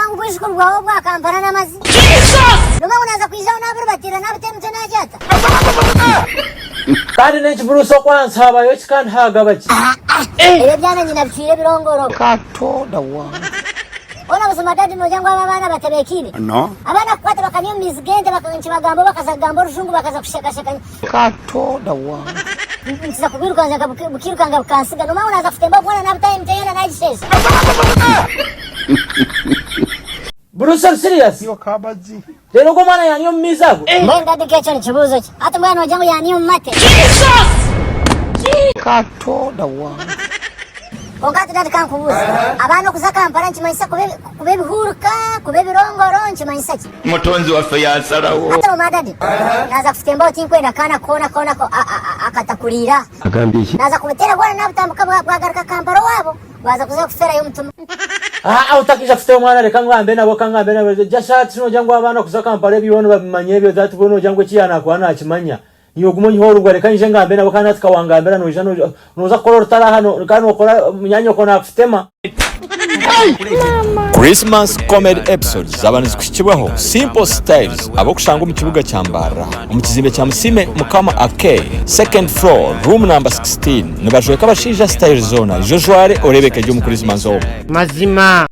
Nomanya ngu obwijukuru bwawe obwa Kampala n'amazi. Nomanya ngu naaza kwijaho naaburibatirira naabuta emitwe naagyata. Kandi n'enki Bruce okwansi habayo ki kandi haagaba ki? Ebyo ebyana nyina bicwire ebirongoro. Katonda wange. Hoona buzima daddy nogira ngu aba abaana batebekiine? No. Abaana kukwata bakanywa omu maizi g'ente nkibagamba bakaza kugamba orujungu bakaza kushekasheka. Katonda wange. Nkiza kubwirukanza bukirukanga bukansiga nomanya ngu naza kutemba bwona nabutaho emitwe yoona nagisheesha. Bruce ori serious? Yo kabazi. Reero ogwo omwana yaaniya omu maizi ago? Mbwenu daddy nk'ekyo ni kibuuzo ki? Hati mbwenu nogira ngu yaaniya omu mate? Katonda wange. Kwonka hati daddy kankubuuze, abaana okuza Kampala nikimanyisa kuba kuba ebihuuruka, kuba ebirongoro nikimanyisa ki? Mutonzi waffe yasalawo. Hati mama daddy, naaza kufutembaho tinkwenda kaana koona koona akatakuriira. Agambye ki? Naaza kubuteera bwona naabutambika bwagaruka Kampala owaabo, bwaza kuza kufeerayo omutima. Aa otakiija kuteera omwana reka ngambe nabo ka ngambe nabo just hati nogira ngu abaana kuza Kampala ebyo boona babimanya ebyo that bo nogira ngu eki yaanakora naakimanya. Nyowe ogume onyihe orubwa reka nyije ngambe nabo kandi hati kawangambira noija noza kukora orutaro aha kandi nokora munyanyoko nakutema. Christmas Comedy Episodes zaaba nizikuhikibwaho Simple Styles ab'okushangwa omu kibuga kya Mbarara omu kizimbe kya Musiime Mukama Arcade, Second Floor, Room Number 16. Nibajweka abashaija style zoona. Ija ojware oreebeke gye omu Christmas omu. Mazima.